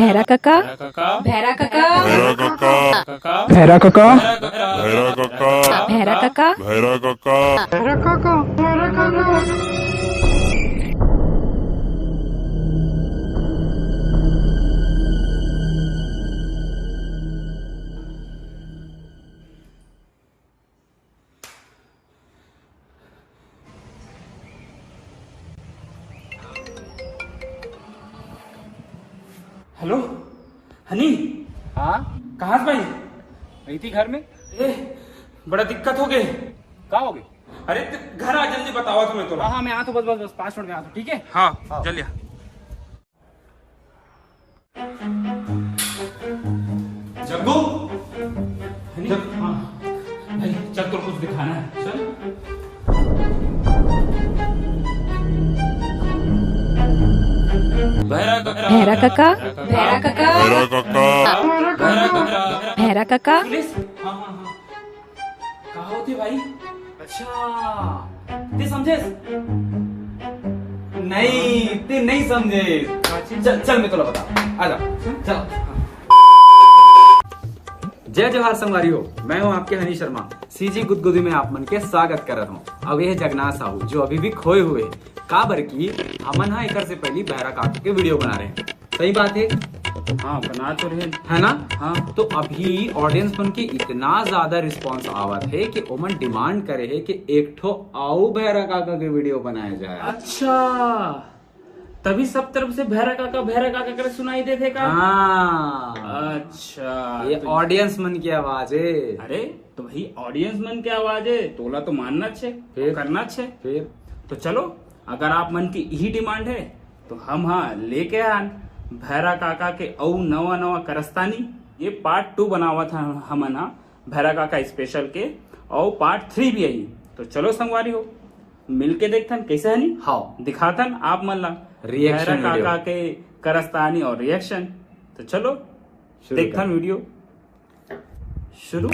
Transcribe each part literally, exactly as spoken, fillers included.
भैरा कका। भैरा कका। भैरा कका। भैरा कका। भैरा कका। भैरा कका। भैरा कका। Hello, honey. हाँ? कहाँ से भाई? रही थी घर में। ए, बड़ा दिक्कत हो गए। का हो गए? अरे, त-, घर आ, जल्दी बतावा तुम्हें तो। हाँ, हाँ, मैं आता हूँ, बस, बस, बस, पाँच मिनट में आता हूँ, ठीक है? हाँ, हाँ। जल्दी आ। जग्गू, हनी? जग-, हाँ। भाई, चल, तो कुछ दिखाना है, चल। भैरा कका। भैरा कका। भैरा कका। भैरा कका। भैरा कका। भैरा कका। पुलिस? हाँ, हाँ, हाँ। का होथे भाई? अच्छा, ते समझेस? नहीं, ते नहीं समझेस। चल, चल, मैं तोला बता। आजा, चल। जय जोहार संगवारी हो, मैं हूं आपके हनी शर्मा। सीजी गुदगुदी में आप मन के स्वागत करत हूं। अब ये जगन्नाथ साहू जो अभी भी खोए हुए हैं, काबर कि हमन हा एकर से पहली भैरा काका के वीडियो बना रहे हैं। सही बात है। हाँ, बना तो रहे। है ना? हाँ। तो अभी ऑडियंस मन के इतना ज्यादा रिस्पांस आवत है कि ओमन डिमांड करे है कि एक ठो आऊ भैरा काका के वीडियो बनाया जाए। अच्छा, तभी सब तरफ से भैरा काका, भैरा काका करे सुनाई देथे का? हाँ। अच्छा, ये तो ऑडियंस मन की आवाज है। अरे, तो भाई, ऑडियंस मन के आवाज है, तोला तो मानना छे, फिर? करना छे। फिर? तो चलो, अगर आप मन की यही डिमांड है, तो हम हाँ लेके आन भैरा काका के अउ नवा नवा करस्तानी। ये पार्ट टू बनावत हन हमन हा भैरा काका स्पेशल के, अउ पार्ट थ्री भी आई। तो चलो संगवारी हो, मिलके देखथन कैसे हनी। हाँ। दिखाथन आप मन ला रिएक्शन भैरा वीडियो। काका के करस्तानी और रिएक्शन। तो चलो शुरू देखथन कर। वीडियो शुरू।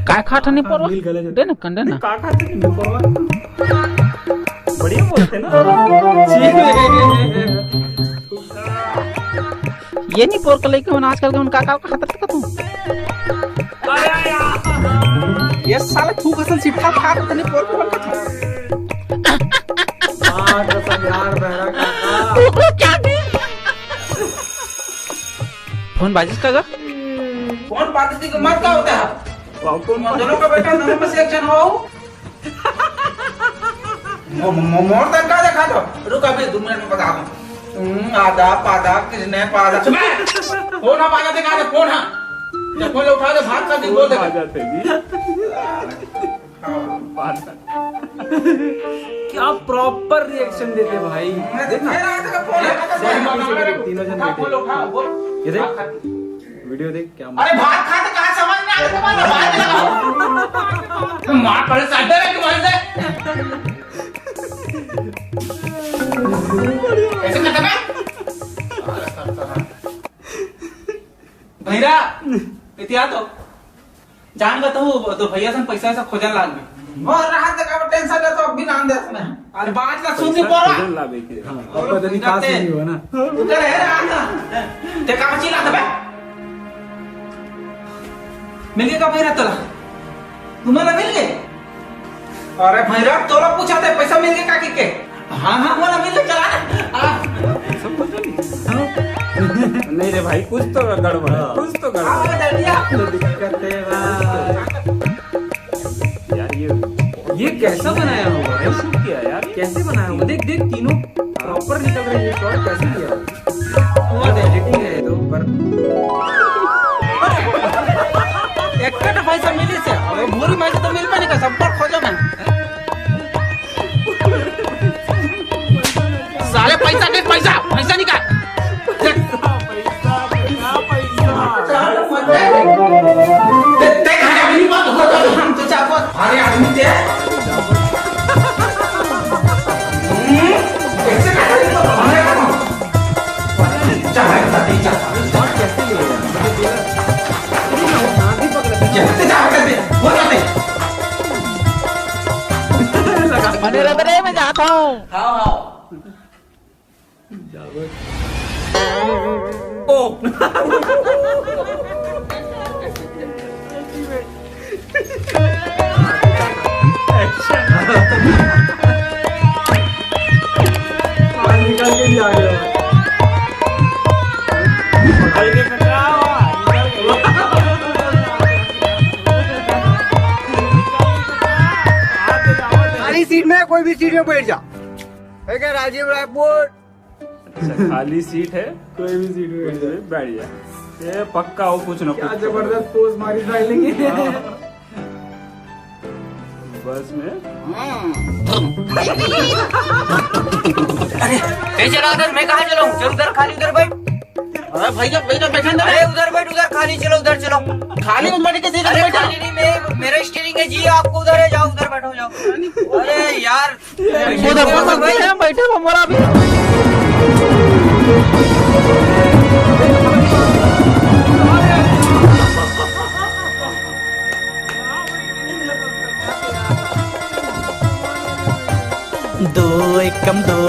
काय खात हनी पोरवा? मिल गले जो। दे ना, कंडे ना। का खात हनी पोरवा? बढ़िया बोलते ना। ये नहीं पोर के लइका मन आजकल के उनका का खात रहते का तू? ये साला थूक असन सिट्ठा खा के तनी पोर के बन के। मार कसम यार, बहरा काका। फोन बाजिस का गा? फोन बाजिस का मत का होता है? तुम दोनों का बेटा नमक से एक जन हो। मो-, मो-, मोर तक का देखा तो? रुक, अभी दो मिनट में बता दूं। हम्म, आदाब, पादाब, किसने पादा? चुप है। फोन आ, पादा दिखा दे, फोन आ। जब फोन उठा दे, भात का नहीं बोल दे। आ जाते जी। हाँ। पादा। क्या प्रॉपर रिएक्शन देते भाई। मैं देख ना। तेरा हाथ का फोन है, एक सौ बीस से करीब, तीनों जन उठा, बैठे। फोन उठा, बोल। ये देख। वीडियो देख क्या अरे भात खाते कहाँ समझ में आ रहा है तुम्हारा? भात लगाओ। माँ पहले साइड में तुम्हारे से। ऐसे करता मैं? भैरा, इतिया तो जान बताऊँ, तो भैया से पैसा ऐसा खोजन लाग गए। और रात तक अब टेंशन ले तो अब भी नाम दे इसमें। अरे बात ला सुन नहीं पा रहा। खोजन लाग गए। हाँ, अब पता नहीं कहाँ से नहीं हुआ ना। उधर है रहा ना। ते कहाँ चिल्ला था बे? मिल गए का भैरा तोला? तुम्हारा मिल गए? अरे भैरा तोला पूछा था पैसा मिल गए का कि के? हाँ, हाँ, बोला मिल गए चला। हाँ। सब कुछ मिल गया। हाँ। नहीं रे भाई, कुछ तो गड़बड़ है, हाँ। कुछ तो गड़बड़ हाँ, है। बता दिया। तो दिक्कत है भाई। यार, ये ये कैसा बनाया होगा भाई? शूट किया यार। कैसे बनाया होगा? देख, देख, तीनों प्रॉपर निकल रही है शॉट, कैसे लिया? वो तो एडिटिंग है तो ऊपर। एक तो पैसा मिली से, अब भूरी में से तो मिल पाने का, सब पर खोजो ना। साले पैसा दे, पैसा, पैसा निकाल। देख। पैसा, पैसा, पैसा। ते, ते खाने अभी मत हो तो हम तो चाको। अरे आदमी ते। हम्म, कैसे खाने को तो हमारे को। ओ। निकल के भी आ गया। खाली सीट में, कोई भी सीट में बैठ जा। ठीक है, राजीव रायपुर। अच्छा, खाली सीट है, कोई भी सीट में बैठ जा। बैठ जा। ये पक्का हो, कुछ ना क्या कुछ जबरदस्त पोज मारी डालेंगे। हाँ। बस में। अरे, कहीं चला उधर, मैं कहाँ चलाऊं? चल उधर, खाली उधर बैठ। अरे भैया, भैया, बैठा ना। अरे उधर बैठ, उधर खाली, चलो उधर चलो। खाली में बैठ के सीधे अरे बैठा। खाली नहीं, मैं, मेरा स्टीयरिंग है जी, आपको उधर है, जाओ उधर बैठो, जाओ। अरे यार, उधर बैठो, बैठो, बैठो, हमारा अभी। दो एकम दो,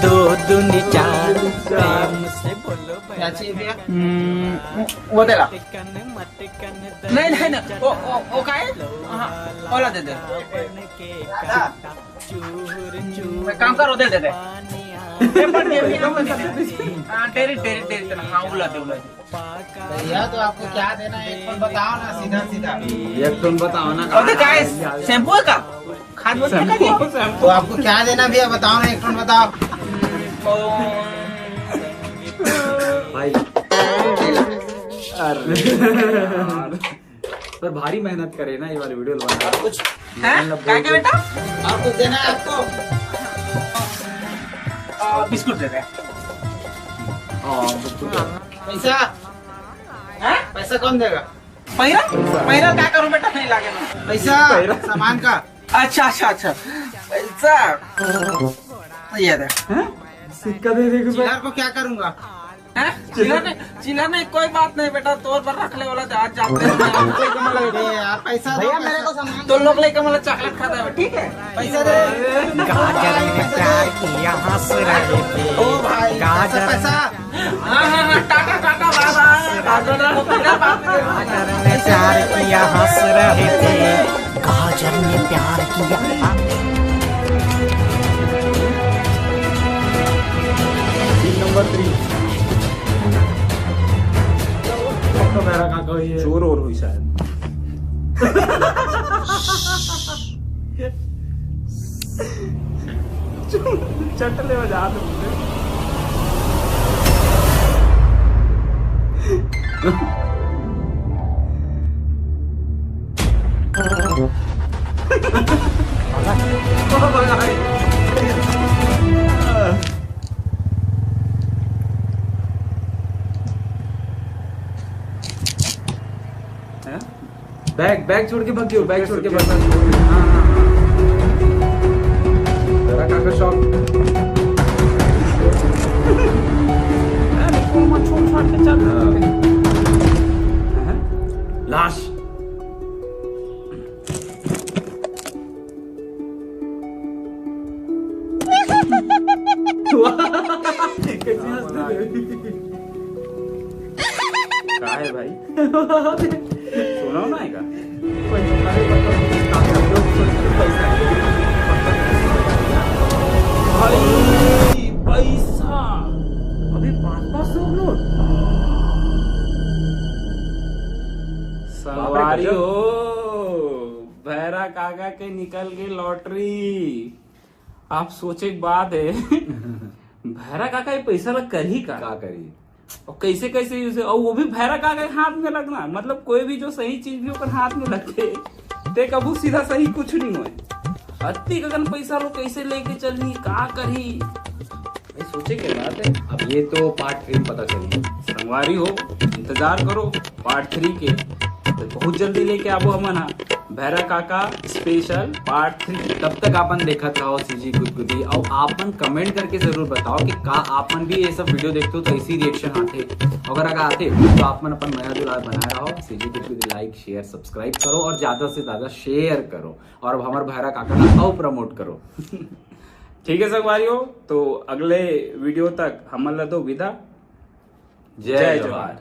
दो दूनी चार, प्रेम से बोलो क्या चाहिए भैया? हम्म, वो दे ला। नहीं, नहीं, नहीं, वो, वो, वो का है? हाँ, ओला दे दे। मैं काम करो, दे दे दे। हाँ, तेरी, तेरी, तेरी, तेरी, हाँ, उला दे, उला दे। भैया, तो आपको क्या देना है, एक ठो बताओ ना, सीधा सीधा। एक ठो बताओ ना। अबे, का है? शैम्पू है का? खाद बोलते हैं क्या? शैम्पू। तो आपको क्या देना भैया, बताओ ना, एक ठो बताओ। भाई। अरे यार। पर भारी मेहनत करे ना ये वाली वीडियो बनाने। कुछ हैं? मतलब, क्या, क्या बेटा? और कुछ देना है आपको? आ, बिस्कुट दे दे। हाँ, बिस्कुट। पैसा? हैं? पैसा कौन देगा? पैसा? पैसा क्या करूं बेटा, नहीं लागे ना। पैसा? पैसा? सामान का? अच्छा, अच्छा, अच्छा। पैसा? ये दे। हैं? सिक्का दे दे। चिल्लर को क्या करूंगा? हैं? चिल्लर नहीं, चिल्लर नहीं, कोई बात नहीं बेटा, तोर बर रख ले वाला, आज जाते हैं। अरे यार, पैसा दो, भैया, मेरे पैसा। को सामान तो लोग लेके मतलब चॉकलेट खाता है, ठीक है? पैसा दे। गाजर में प्यार किया, हंस रहे थे। ओ भाई, गाजर पैसा, पैसा। हाँ, हाँ, हाँ, टाटा, टाटा, बाय, बाय। गाजर में प्यार किया, हंस रहे थे। गाजर में प्यार किया। Scene number three. चोर और हुई शायद। चटले बजा दो। बैग, बैग छोड़ के भाग गयो, बैग छोड़ के भाग गयो। हाँ, हाँ, हाँ। तेरा काका शॉप। अरे, कौन मत छोड़ छाड़ के चल। हाँ। हाँ। लाश। कैसे हंसते थे? का है भाई? सुनाओ ना आएगा। भाई, पैसा। अभी पाँच पाँच सौ नोट। संगवारी हो, भैरा काका के निकल गई लॉटरी। आप सोचे के बात है, भैरा काका ये पैसा ला करही का? का करी? और कैसे कैसे यूज है, और वो भी भैरा काका के हाथ में लगना, मतलब कोई भी जो सही चीज भी ओकर हाथ में लगथे, ते कभू सीधा सही कुछ नहीं होए। अत्ती अकन पैसा लो कैसे लेके चलही, का करही? भाई, सोचे के बात है, अब ये तो पार्ट थ्री में पता चली। संगवारी हो, इंतजार करो पार्ट थ्री के, तो बहुत जल्दी लेके आबो हमन हा भैरा काका स्पेशल पार्ट थ्री। तब तक आपन देखत रहो सीजी गुदगुदी, और आपन कमेंट करके जरूर बताओ कि का आपन भी ये सब वीडियो देखते हो तो ऐसी रिएक्शन आथे, अगर अगर आथे तो आपन अपन मया दुलार बनाए रहो। सीजी गुदगुदी लाइक, शेयर, सब्सक्राइब करो और ज्यादा से ज्यादा शेयर करो, और अब हमारे भैरा काका का अउ प्रमोट करो। ठीक है संगवारियों, तो अगले वीडियो तक हमन ला दो विदा। जय जवाहर।